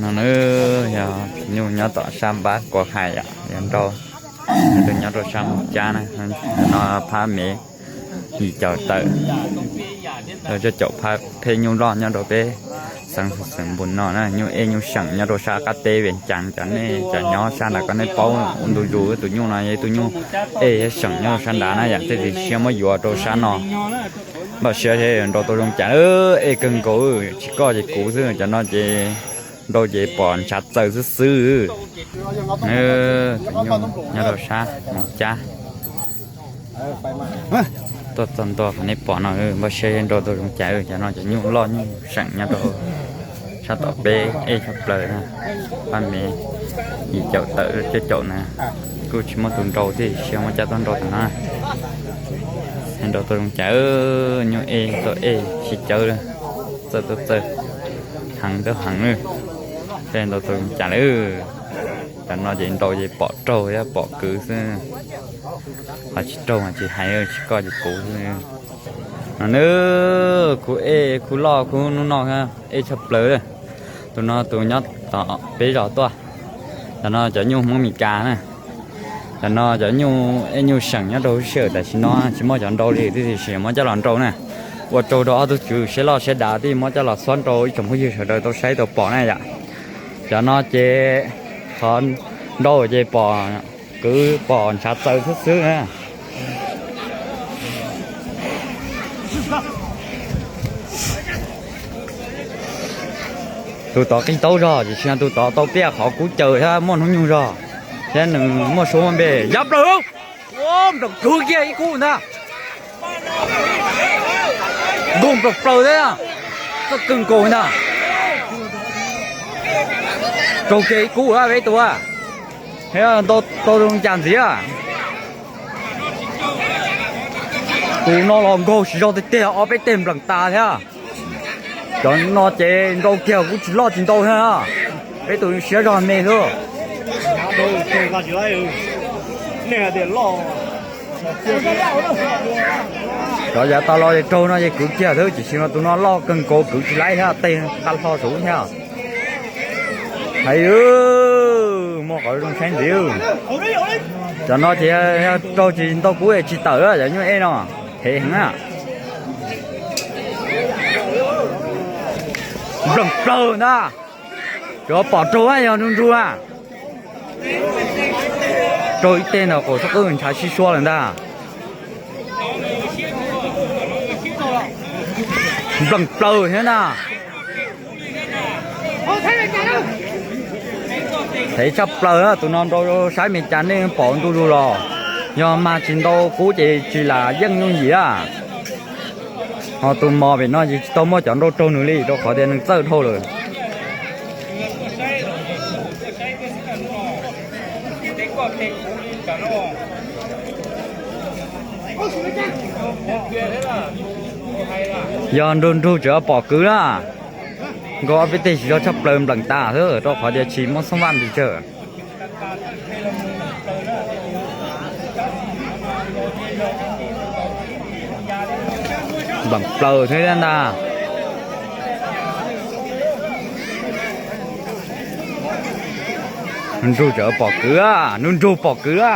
No na, yog nyuj nyob tom sab npab kuav hais yom, yog nrau, tus nyob rau sab Moos Cab na, no phab me yim caum tawm, rau coj caum phab pheej nyuj loj nyob rau peb xeev xeev Npus no na, nyuj ej nyuj seem nyob rau sab qab teb Vias Cas. Cov nej cov nyob sab nram ko nej paub ua ntu zus, tus nyuj no yog tus nyuj ej thiab seem nyob rau sab nrad na yom, tej tus siab muab yuav rau sab no. Npaj siab thiab nrau tau zoo cas, ej kawg nkaus, tsis koj ces kuv xwb, cov no ces nrau ces pom ntshav txaws xwb xwb. Tus nyuj nyob rau sab Moos Cab. Tuaj txog ntua qhov nej pom no, npaj siab nrau tau zoo cas, cov no cov nyuj loj nyuj seem nyob rau sab tom peb ej tshaj plaws na. Pab me yim caum tawm cuaj caum na, kuj tsis muaj tus nrau thiab, siab muab cab tuaj nrau tom no. Nrau tau zoo cas, nyuj ej tau ej sib cawv, txawj tau txawj, heev tau heev, thiaj nrau tau zoo cas lawm. Cov no ces nrau ces pom raug thiab pom kwv xwb, ho tsis raug mas tsis hais, tsis koj ces kuv xwb. No na, khub ej khub loj khub hnub no ej tshaj plaws. Tus no tus nyob tom peb zos tuaj. Cov no cov nyuj Hmoob Mes Kas na. Cov no cov nyuj ej nyuj seem nyob rau hauv siab, tam sim no tsis muaj cov nrau li, tiam sis muab coj los nrau na. Ua tsaug rau ob tug tswv siab loj siab dav thiaj muab coj los txhuab nrau ib tsoom phooj ywg sawv daws tau saib tau pom na yom. Cov no ces qhov nrau ces pom kwv pom ntshav txaws xwb xwb na. Tus tod qig taub zog, tiam sis tus tod tau piaj qhov kub caws thiab muaj hnub nyoog zog, thiab nws muaj suab muaj npe. Yav plaws, nploos kawg kiag ib kub ntag. Nkaug nploos plaws thiab, txawj kawg nkaus ntag. Raug kiag ib kub peb tus, tau zoo cas ntxiv. Tus no los nkaug tsis zog tiag tiag, ob peb teg npleem tas thiab. Cov no ces nrau kiag kuj tsis loj tsis ntau thiab. Peb tus siab zog me xwb. Cov yav tas los ces raug no ces kwv kiag xwb, tiam sis no tus no loj kawg nkaus kwv tsis laib thiab, teg nqa hlo saud thiab. Hais, muaj qhov zoo saib ntxiv. Cov no ces yog raug tsis ntau kub es tsis tawm, cov nyuj ej no hev heev na. Npleem plaws ntag. Tsuas pom raug yog nrug nrug na. Raug ib teg ntawm qaum xub qwb ntshav sib suab lawm ntag. Npleem plaws thiab na. Hev tshaj plaws, tus no nrau saib Mes Kas nej pom ntu zus los, yog mag tsis ntau kub ces tsis lam yeej yooj yim a. Ho tus mos pem no ces tsis tau muaj cov nrau raug nws li, rau qhov tias nws txawj dhau lawm. Yog nrug nrug tseem pom kwv na. Nkaug ob peb teg tsis zog tshaj plaws npleem tas xwb, rau qhov tias tsis muaj xoob vaj pes tsawg. Npleem plaws thiab ntag. Nrug tseem pom kwv, nrug nrug pom kwv a.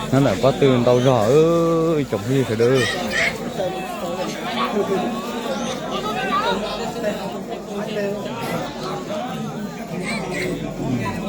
Nyob ntawm pob tw ntau zog, ib tsoom phooj ywg sawv daws.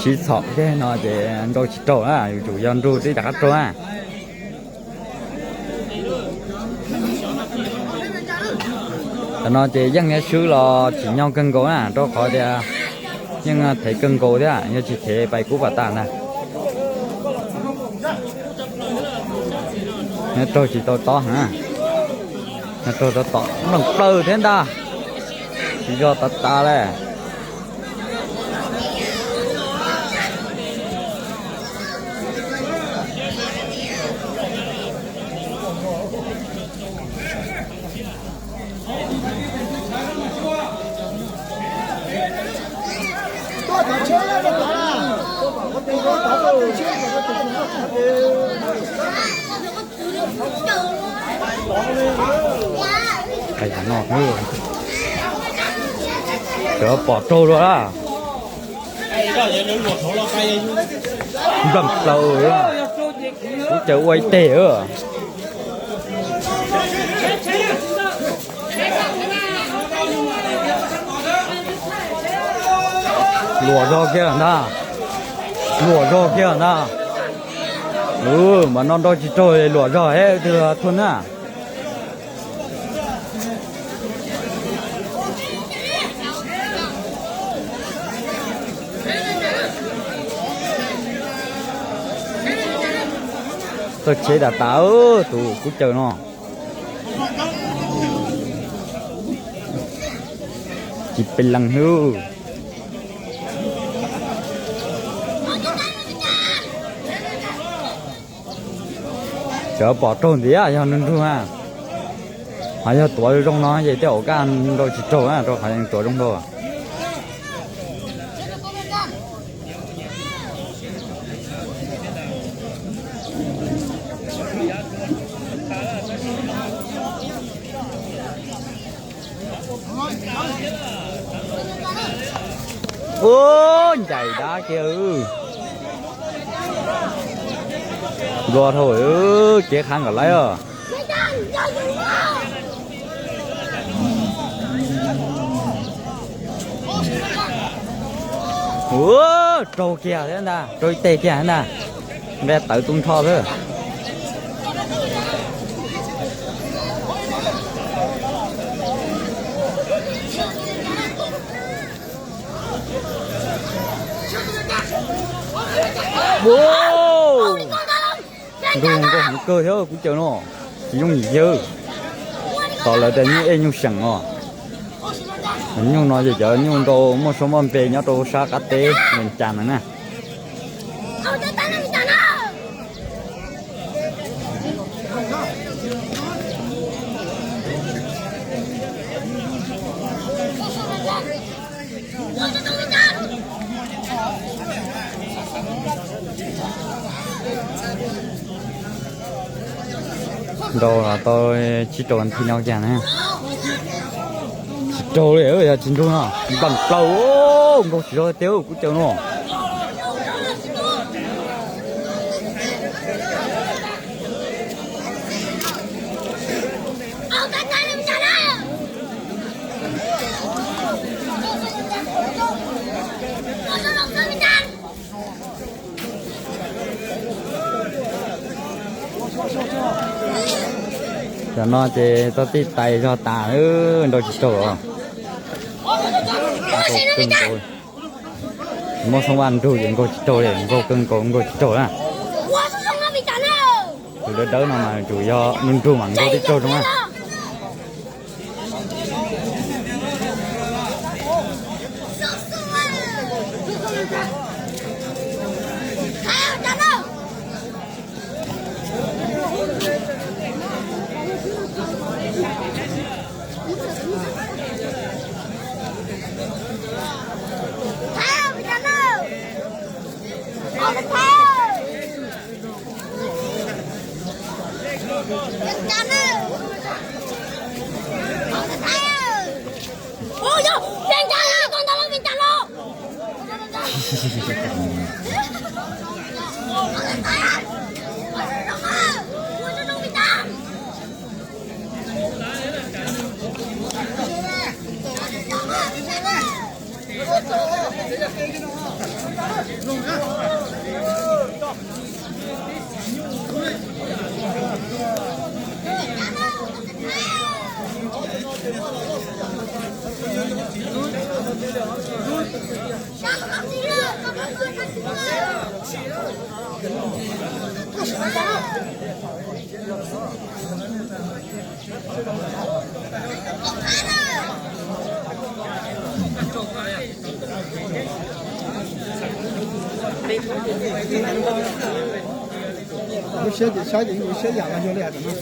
Siv txhom tej no ces nrau tsis raug na, yuav tsum yog nrug twb rov qab raug na. Tam no ces yeej thiab swb los tsim nyog kawg nkaus na, rau qhov tias yeej thev kawg nkaus thiab, yog tsis thev pais kub pas tas ntag. Nyob raug tsis tau tob heev, nyob raug tau tom npleem plaws thiab ntag. Tsis zog tas tas le. Cov pom raug dua lawm. Nplees plaws, kuv caws ua ib teg. Luam zog kiag ntag. Luam zog kiag ntag. Mas no nrau tsis raug luam zog es twg thua na. Txawj tsheb tas tas tus kuv caws no. Tsis pes lees hwb. Cov pom raug ntxiv yog nrug nrug na. Ho yog tuav zoo no ces tej zaum kaj nrau tsis raug na, rau qhov yeej tuav zoo dhau. Ub, ncaim dab kiag. Nplua dhau, kev qha nkaus lawm os. Ua, raug kiag thiab ntag, raug ib teg kiag ntag. Npe tawv tu nrho xwb. Nrug nkauj heev kawg thiab kuv caws no, tsis yooj yim kiag. Tom lawv tias nyuj ej nyuj seem os. Nyuj no ces cov nyuj nrau muaj suab muaj npe nyob rau sab qab teb Vias Cas no na. Nrau los tau tsib rau nthi no kiag na. Tsis raug li, yog tsis nrug no nplees plaws, nkaug tsis zog tiag kuv caws no. Cov no ces tau tij tais zog tas, nrau tsis raug os. Muab xoob vaj nrug ces nkaug tsis raug li, nkaug kawg nkaus nkaug tsis raug na. Tus dawb dawb no mas tsum yog nrug nrug mas nkaug tib raug zoo na. Lub siab ces saib ces lub siab yam no yog li hais tias no.